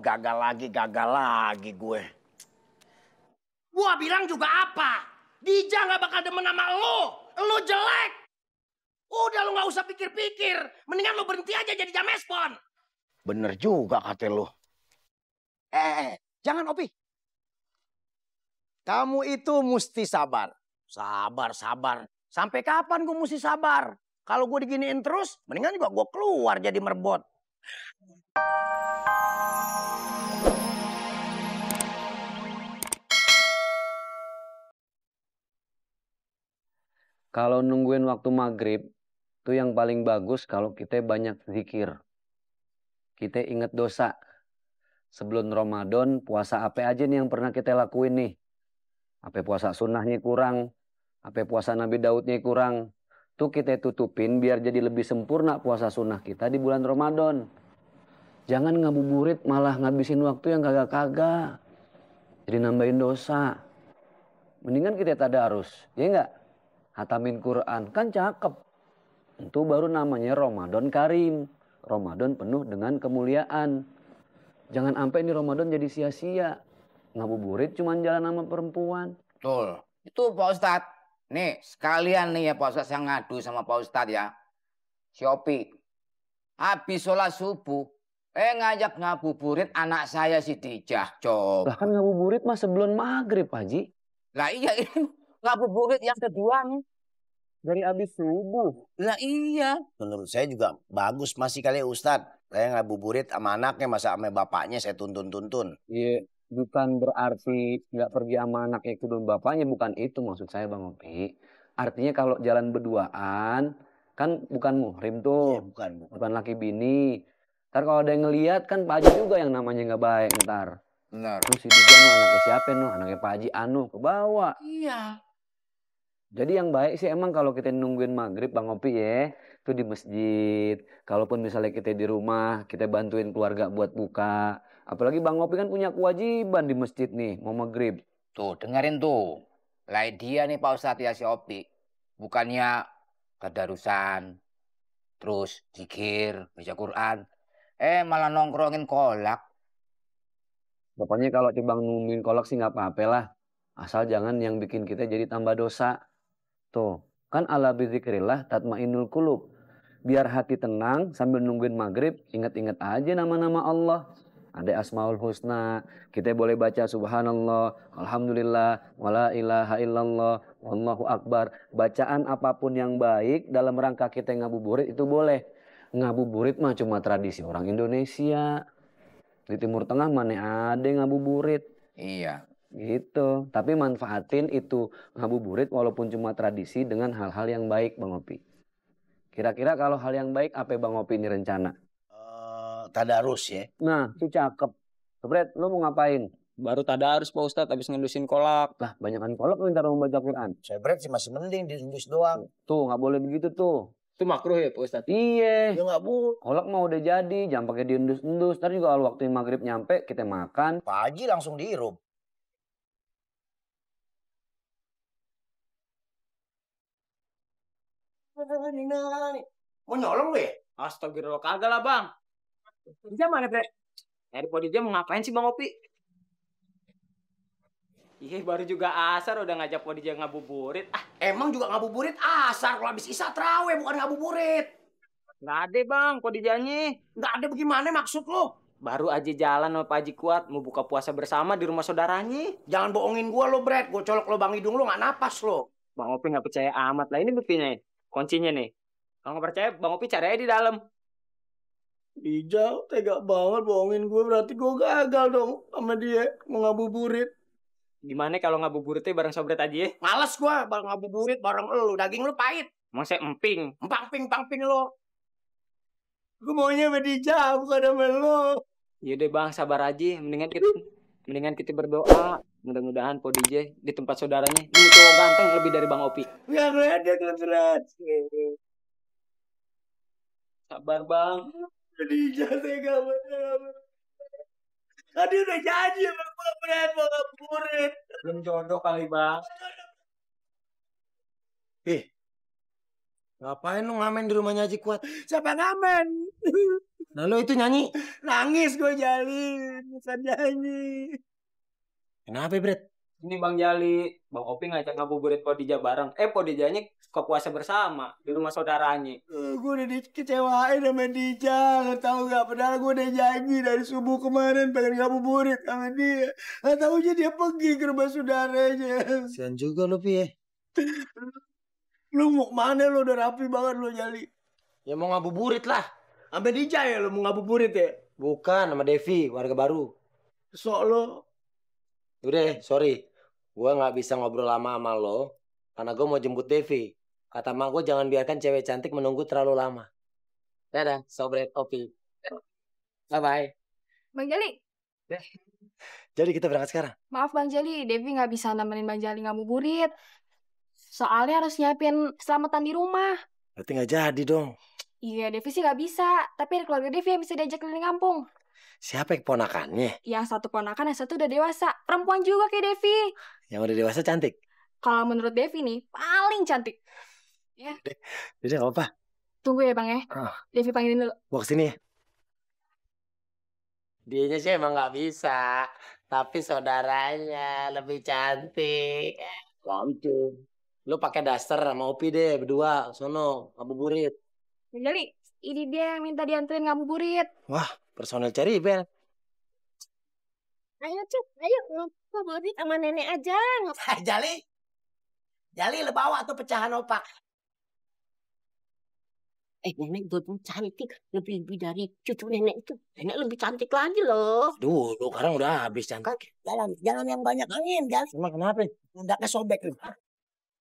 gagal lagi gue. Gua bilang juga apa? Dija gak bakal demen sama lo. Lo jelek. Udah lo gak usah pikir-pikir. Mendingan lo berhenti aja jadi jamespon. Bener juga kata lo. Jangan Opi. Kamu itu mesti sabar. Sabar. Sampai kapan gue mesti sabar? Kalau gue diginiin terus, mendingan juga gue keluar jadi merbot. Kalau nungguin waktu maghrib, itu yang paling bagus kalau kita banyak zikir. Kita ingat dosa. Sebelum Ramadan, puasa apa aja nih yang pernah kita lakuin nih? Apa puasa sunnahnya kurang? Apa puasa Nabi Daudnya kurang? Tuh kita tutupin biar jadi lebih sempurna puasa sunnah kita di bulan Ramadan. Jangan ngabuburit malah ngabisin waktu yang kagak-kagak. Jadi nambahin dosa. Mendingan kita tadarus, ya enggak? Hatamin Quran, kan cakep. Itu baru namanya Ramadan Karim. Ramadan penuh dengan kemuliaan. Jangan sampai ini Ramadan jadi sia-sia. Ngabuburit cuman jalan sama perempuan. Betul. Itu Pak Ustadz. Nih sekalian nih ya Pak Ustadz yang ngadu sama Pak Ustadz ya. Si Opi. Habis sholat subuh. Ngajak ngabuburit anak saya si Dijah. Coba. Lah kan ngabuburit mah sebelum maghrib Pak Haji. Lah iya ini ngabuburit yang kedua nih. Dari habis subuh. Lah iya. Menurut saya juga bagus masih kali Ustadz. Saya ngabuburit sama anaknya, masa sama bapaknya saya tuntun-tuntun. Iya, bukan berarti nggak pergi sama anaknya ke bapaknya. Bukan itu maksud saya Bang Opi. Artinya kalau jalan berduaan, kan bukan muhrim tuh. Iya, bukan laki bini. Ntar kalau ada yang ngeliat kan Pak Haji juga yang namanya nggak baik ntar. Benar. Terus si Dija anaknya siapa anaknya Pak Haji ke bawah. Iya. Jadi yang baik sih emang kalau kita nungguin maghrib Bang Opi ya, itu di masjid. Kalaupun misalnya kita di rumah, kita bantuin keluarga buat buka. Apalagi Bang Opi kan punya kewajiban di masjid nih, mau maghrib. Tuh dengerin tuh. Lah dia nih Pak Ustadz ya si Opi. Bukannya tadarusan, terus zikir, baca Quran. Malah nongkrongin kolak. Pokoknya kalau Bang nungguin kolak sih nggak apa-apa lah. Asal jangan yang bikin kita jadi tambah dosa. Tuh, kan ala bidzikrillah tatmainul qulub. Biar hati tenang sambil nungguin maghrib, ingat-ingat aja nama-nama Allah. Ada Asmaul Husna, kita boleh baca subhanallah, alhamdulillah, wala ilaha illallah, wallahu akbar. Bacaan apapun yang baik dalam rangka kita ngabuburit itu boleh. Ngabuburit mah cuma tradisi orang Indonesia. Di Timur Tengah mana ada ngabuburit. Iya. Gitu, tapi manfaatin itu ngabuburit walaupun cuma tradisi dengan hal-hal yang baik Bang Opi. Kira-kira kalau hal yang baik apa Bang Opi ini rencana? Tadarus ya. Nah, itu cakep. Bret, lo mau ngapain? Baru tadarus Pak Ustadz habis ngendusin kolak. Lah, banyakan kolak lo ntar mau baca Quran. Saya Bret sih masih mending diendus doang. Tuh, nggak boleh begitu tuh. Itu makruh ya Pak Ustadz? Iya. Ya nggak boleh. Kolak mau udah jadi, jangan pakai diendus-endus. Ntar juga kalau waktu maghrib nyampe kita makan. Pak Haji langsung dihirup. Mau nyolong lu ya? Astagfirullah kagak lah Bang. Dia mana Bre? Dari podi dia mau ngapain sih Bang Opi? Iya baru juga asar udah ngajak podi dia ngabuburit. Emang juga ngabuburit asar kalau habis isya terawih bukan ngabuburit. Nggak ada Bang podi janji. Nggak ada bagaimana maksud lo? Baru aja jalan sama Pak Haji Kuat mau buka puasa bersama di rumah saudaranya. Jangan bohongin gua lo Bret, gua colok lubang hidung lo nggak napas lo. Bang Opi nggak percaya amat lah ini buktinya. Kuncinya nih. Kalau nggak percaya Bang Opi cari aja di dalam. Dija tega banget bohongin gue, berarti gue gagal dong sama dia mau ngabuburit. Gimana kalau ngabuburitnya bareng sobret aja ya? Males gue bareng ngabuburit bareng lu, daging lu pahit. Mau saya emping. Empang-ping lo. Gue maunya sama Dija bukan sama lo. Yaudah Bang sabar aja, mendingan kita berdoa. Mudah-mudahan Po DJ di tempat saudaranya ini cowok ganteng lebih dari Bang Opi. Yang ada kelas. Sabar Bang. Dija tega banget. Tadi udah janji sama gue Bret mau ngabuburit. Belum jodoh kali Bang. Ngapain lu ngamen di rumahnya Haji Kuat? Siapa ngamen? Nah lo itu nyanyi. Nangis gue Jali, bukan nyanyi. Kenapa Bret? Ini Bang Jali, Bang Opi ngajak ngabuburit Podija bareng. Podijanya suka puasa bersama di rumah saudaranya. Gue udah dikecewain sama Dija, lo tau gak? Padahal gue udah janji dari subuh kemarin pengen ngabuburit sama dia. Gak tau aja dia pergi ke rumah saudaranya. Kasian juga lo Pi ya. Lu mau mana lo? Udah rapi banget lo Jali. Ya mau ngabuburit lah. Sampai Dija ya lo mau ngabuburit ya? Bukan sama Devi, warga baru. Sok lo. Udah, sorry. Gue gak bisa ngobrol lama sama lo. Karena gue mau jemput Devi. Kata mak gue jangan biarkan cewek cantik menunggu terlalu lama. Dadah, Sobret Opi. Bye-bye. Bang Jali, Jadi kita berangkat sekarang. maaf Bang Jali, Devi nggak bisa nemenin Bang Jali ngabuburit. Soalnya harus nyiapin keselamatan di rumah. Berarti gak jadi dong. Iya, Devi sih nggak bisa. Tapi ada keluarga Devi yang bisa diajak keliling kampung. Siapa yang keponakannya? Yang satu ponakan, yang satu udah dewasa. Perempuan juga kayak Devi. Yang udah dewasa cantik? Kalau menurut Devi nih, paling cantik. Jadi gak apa-apa. Tunggu ya Bang ya. Ah. Devi panggilin dulu. Bawa kesini ya. Dianya sih emang gak bisa. Tapi saudaranya lebih cantik. Cantik. Lu pakai daster sama Opi deh berdua. Sono, ngabuburit. Bang Jali, ini dia yang minta dianterin ngabuburit. Wah, personel Ceribel. Ayo Cuk, ayo ngabuburit sama nenek aja. Jali. Jali lu bawa tuh pecahan opak. Nenek betul cantik, lebih dari cucu nenek itu. Nenek lebih cantik lagi loh. Dulu, sekarang udah habis cantik. Jalan yang banyak angin, jalan. Emang kenapa? Pundaknya sobek lu.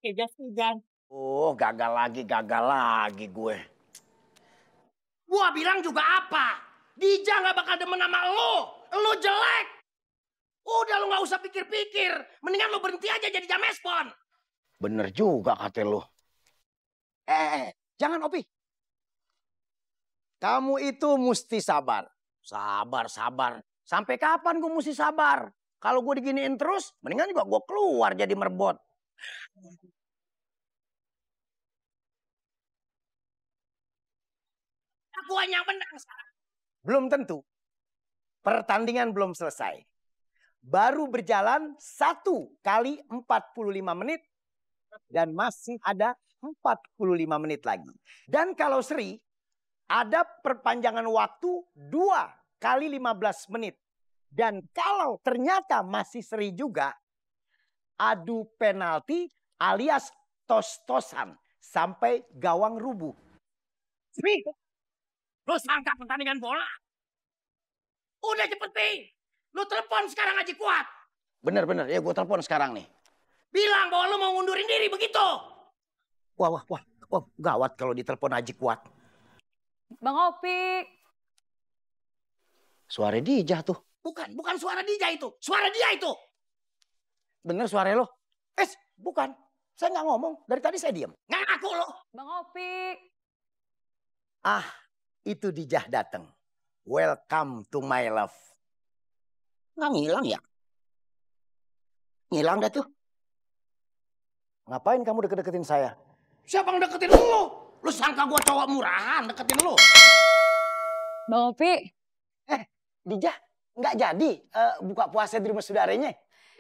Kejas-kejas. Oh, gagal lagi gue. Gua bilang juga apa? Dija gak bakal demen sama lo. Lo jelek. Udah lo gak usah pikir-pikir. Mendingan lo berhenti aja jadi jamespon. Bener juga kata lo. Jangan Opi. Kamu itu mesti sabar. Sabar. Sampai kapan gue mesti sabar? Kalau gue diginiin terus, mendingan juga gue keluar jadi merbot. Aku yang menang sekarang. Belum tentu. Pertandingan belum selesai. Baru berjalan 1 kali 45 menit. Dan masih ada 45 menit lagi. Dan kalau seri, ada perpanjangan waktu 2 kali 15 menit. Dan kalau ternyata masih seri juga, adu penalti alias tos-tosan sampai gawang rubuh. Nih, lo sangka pertandingan bola? Udah cepet nih. Lo telepon sekarang aja Kuat. Bener, ya gue telepon sekarang nih. Bilang bahwa lo mau ngundurin diri begitu. Wah, gawat kalau ditelepon Haji Kuat. Bang Opi. Suara Dija tuh. Bukan suara Dija itu. Suara dia itu. Bener suara lo? Bukan. Saya nggak ngomong. Dari tadi saya diam. Nggak ngaku lo. Bang Opi. Ah, itu Dija datang. Welcome to my love. Nggak ngilang ya? Ngilang dah tuh. Ngapain kamu deket-deketin saya? Siapa yang deketin lo? Lo sangka gua cowok murahan deketin lo? Bang Opi. Dija, nggak jadi buka puasa di rumah saudaranya?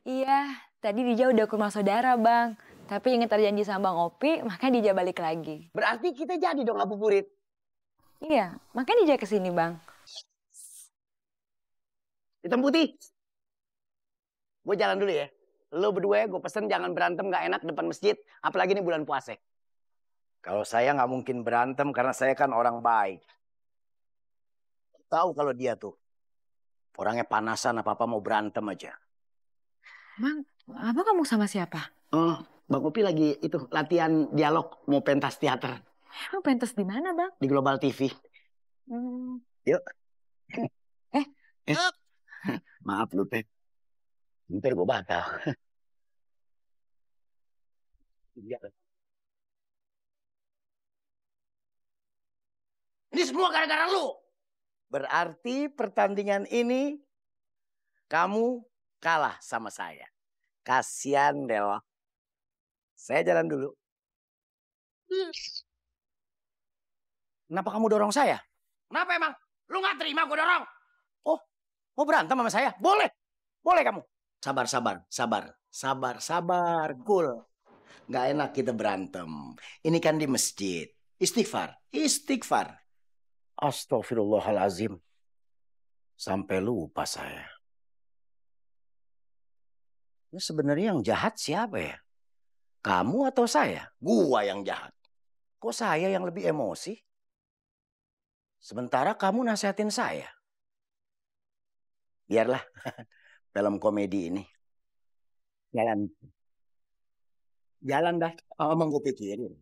Iya, tadi Dija udah ke rumah saudara, Bang. Tapi inget terjanji sama Bang Opi, makanya Dija balik lagi. Berarti kita jadi dong ngabuburit. Iya, makanya Dija kesini, Bang. Hitam putih. Gue jalan dulu ya. Lo berdua gue pesen jangan berantem gak enak depan masjid. Apalagi ini bulan puasa. Kalau saya nggak mungkin berantem karena saya kan orang baik. Tahu kalau dia tuh. Orangnya panasan apa-apa mau berantem aja. Bang, Abang kamu sama siapa? Oh, Bang Opi lagi itu latihan dialog mau pentas teater. Emang pentas di mana, Bang? Di Global TV. Yuk. Maaf lu, Teh. Ntar gue batal. Ini semua gara-gara lo. Berarti pertandingan ini kamu kalah sama saya. Kasian Del. Saya jalan dulu. Kenapa kamu dorong saya? Kenapa emang? Lu nggak terima gue dorong? Oh, mau berantem sama saya? Boleh. Boleh kamu. Sabar. Cool. Nggak enak kita berantem. Ini kan di masjid. Istighfar. Astagfirullahalazim. Sampai lupa saya. Ini sebenarnya yang jahat siapa ya? Kamu atau saya? Gua yang jahat. Kok saya yang lebih emosi? Sementara kamu nasihatin saya. Biarlah film komedi ini. Jalan dah. Emang gue pikirin.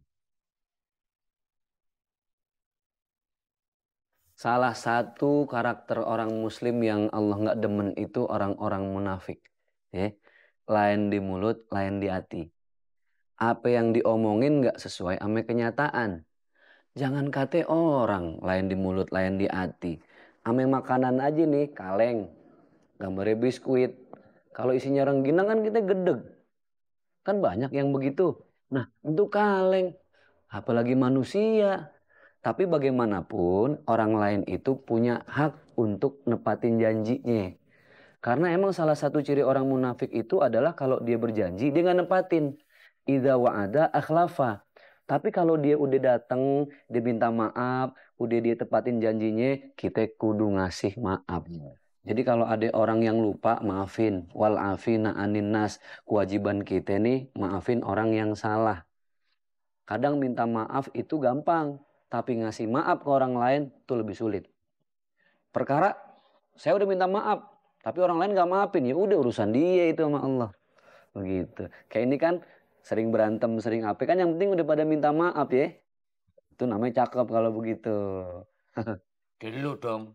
Salah satu karakter orang muslim yang Allah nggak demen itu orang-orang munafik. Ya. Lain di mulut, lain di hati. Apa yang diomongin nggak sesuai sama kenyataan. Jangan kate orang, lain di mulut, lain di hati. Ame makanan aja nih, kaleng. Gambarnya biskuit. Kalau isinya rengginang kan kita gedeg. Kan banyak yang begitu. Nah, untuk kaleng. Apalagi manusia. Tapi bagaimanapun orang lain itu punya hak untuk nepatin janjinya. Karena emang salah satu ciri orang munafik itu adalah kalau dia berjanji, dia nggak nepatin. Idza wa'ada akhlafa. Tapi kalau dia udah datang, dia minta maaf, udah dia tepatin janjinya, kita kudu ngasih maaf. Jadi kalau ada orang yang lupa, maafin. Wal afina anin nas. Kewajiban kita nih maafin orang yang salah. Kadang minta maaf itu gampang. Tapi ngasih maaf ke orang lain itu lebih sulit. Perkara saya udah minta maaf. Tapi orang lain gak maafin. Ya udah urusan dia itu sama Allah. Begitu. Kayak ini kan sering berantem, sering apa. Kan yang penting udah pada minta maaf ya. Itu namanya cakep kalau begitu. Dulu dong.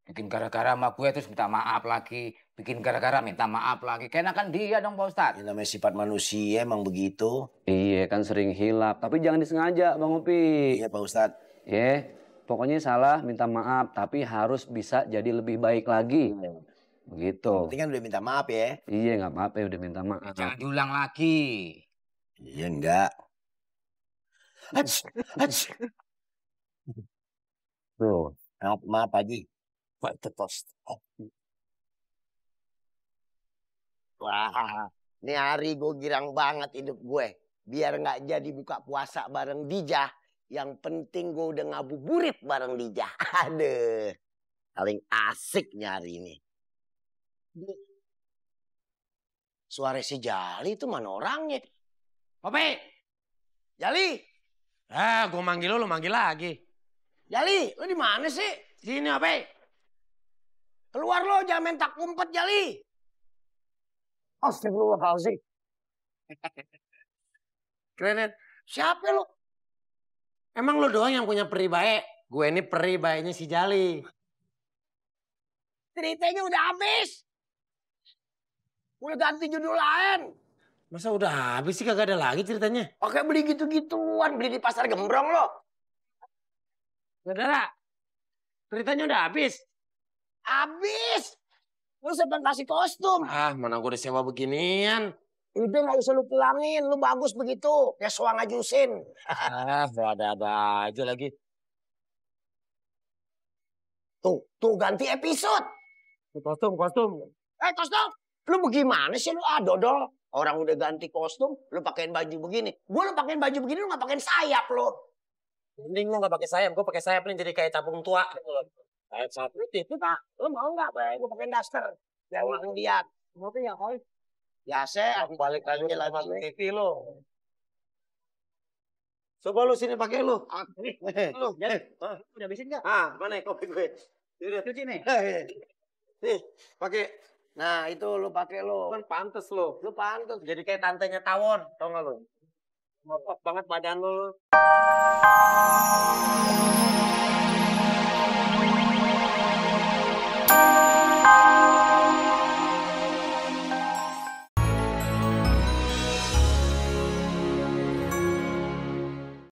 Bikin gara-gara sama gue terus minta maaf lagi. Bikin gara-gara minta maaf lagi. Kayaknya kan dia dong Pak Ustadz. Ini namanya sifat manusia emang begitu. Iya kan sering hilap. Tapi jangan disengaja Bang Opi. Iya Pak Ustadz. Ya, pokoknya salah minta maaf. Tapi harus bisa jadi lebih baik lagi. Begitu. Penting kan udah minta maaf ya. Iya nggak apa-apa ya udah minta maaf. Jangan diulang lagi. Iya enggak. Tuh, maaf Haji. Wah, tos. Wah, ini hari gue girang banget hidup gue. Biar nggak jadi buka puasa bareng Dijah. Yang penting gue udah ngabuburit bareng Dijah. Aduh, paling asik nyari ini. Suara si Jali itu mana orangnya? Ope, Jali. Gue manggil lu manggil lagi. Jali, lu di mana sih? Sini Ope. Keluar lo, jangan main tak umpet, Jali. Astagfirullahaladzim. Keren. Siapa lo? Emang lu doang yang punya peri baik? Gue ini peri baiknya si Jali. Ceritanya udah habis. Udah ganti judul lain. Masa udah habis sih kagak ada lagi ceritanya? Oke beli gitu-gituan, beli di pasar Gembrong lo. Saudara, ceritanya udah habis. Habis. Lu sedang kasih kostum. Mana gue udah sewa beginian. Itu gak usah lu pulangin, lu bagus begitu. Ya suang ajusin. Ada aja lagi. Tuh ganti episode. Kostum. Kostum. Lu bagaimana sih lu dodol? Orang udah ganti kostum, lu pakein baju begini. Gue lu pakein baju begini, lu gak pakein sayap lu. Mending lu gak pakai sayap, gue pakai sayap nih jadi kayak capung tua. Sayap putih itu tak. Lu mau gak gue pakein daster? Biar orang lihat. Mau tuh ya koi. Biasa. Balik lagi TV lu. Coba lu sini pakai lu. Lu, udah habisin gak? Mana kopi gue? Cuci nih. Nih, pakai. Nah, itu lu pakai lu. Kan pantes lu. Lu pantes. Jadi kayak tantenya tawon, tau gak lu? Ngotot banget badan lu.